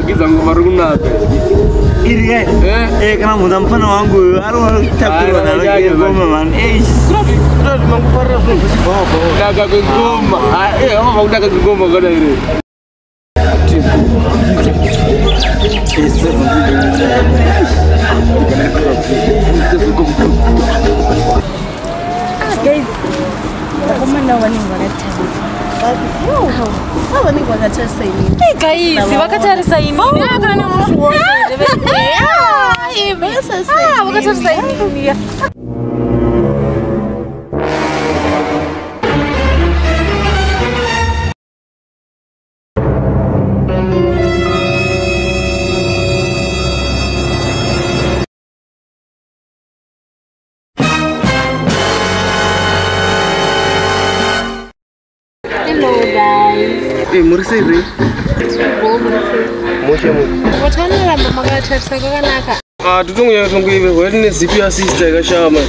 Giza ngoma ri kunaka. Iri kai? Eh, kana mubvunza mufana wangu uyu ari kutapurwa naro ngoma mani. Eish. Kutoti mangufarira zvinhu zvichibvawo bvawo. Kunaka kwengoma. Eh, wakabva kunaka kwengoma kana iri. Guys, vakomana vanenge vakatarisa. Vanenge vakatarisa inini. Guys, vakatarisa inini. Kana nemuzviona. Vakatarisa inini. Hello guys. Eh, muri sei re? Moshe mo. Vataniramba makatarisa kwakanaka. Ah, tutongonya tongoive hwari nezipi ya sister yakashama.